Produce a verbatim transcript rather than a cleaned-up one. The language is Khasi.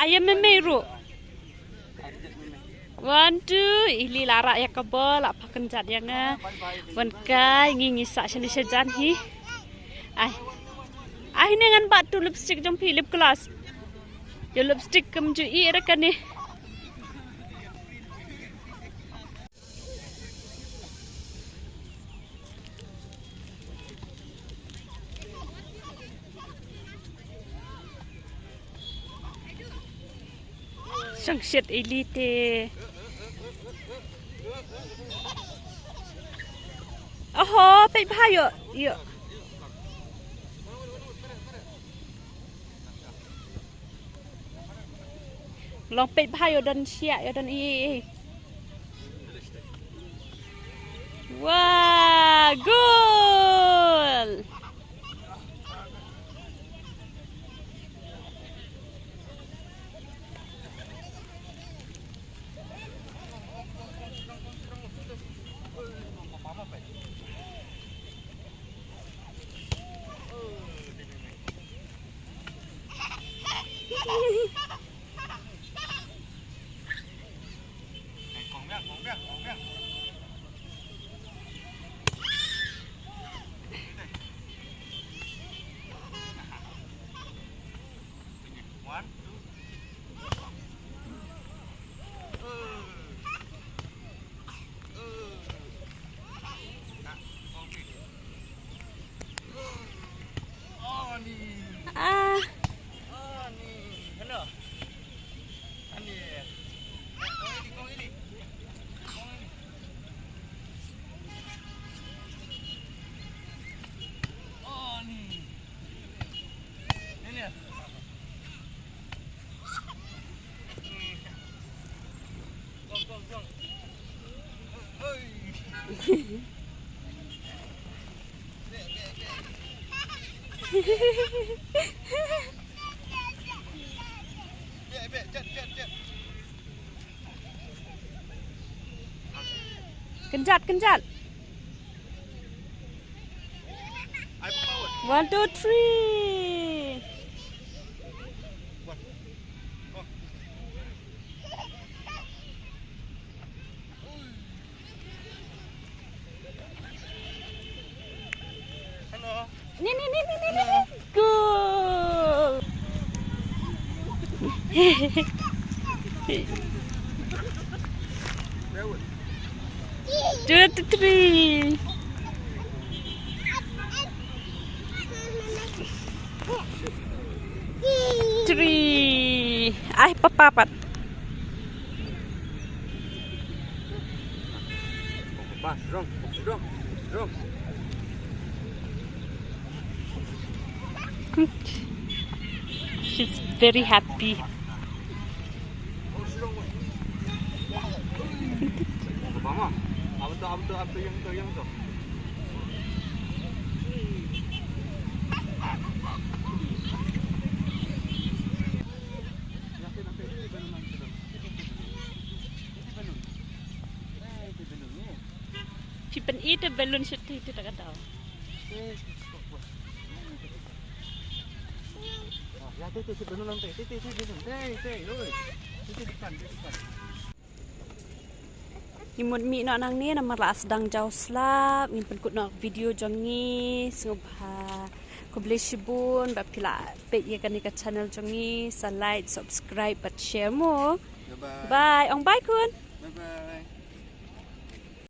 Ïa mei mei ruh. One, two, Ili la rah ïa ka ball, la pha kynjat ïa nga. Wan kai, ngi ngi sah shane shajan hi. Ai. Ai ne ngan bat tu lipstick jong phi, lip gloss. Ïa lipstick kam ju i ra kane. Shong shit Ili te. Oho, peit bha ïoh, ïoh. Long peit bha ïoh don siah, ïoh don i. Wah, gol. Ah. Kynjat, kynjat. One, two, three. Ni, ni, ni, ni, ni, ni, ni. Cool. Two to three. Three. Ai, papa pat. She's very happy. Phi pyn-i te balloon sha te te ta ka daw. Ngi mut mih noh nangne namar la sdang jaw slap, ngin pynkut noh video jong ngi, sngewbha. Khublei shibun ba phi la peit ïa kane ka channel jong ngi, sa like, subscribe bad share mo. Bye. Bye. Ong bye khun. Bye bye.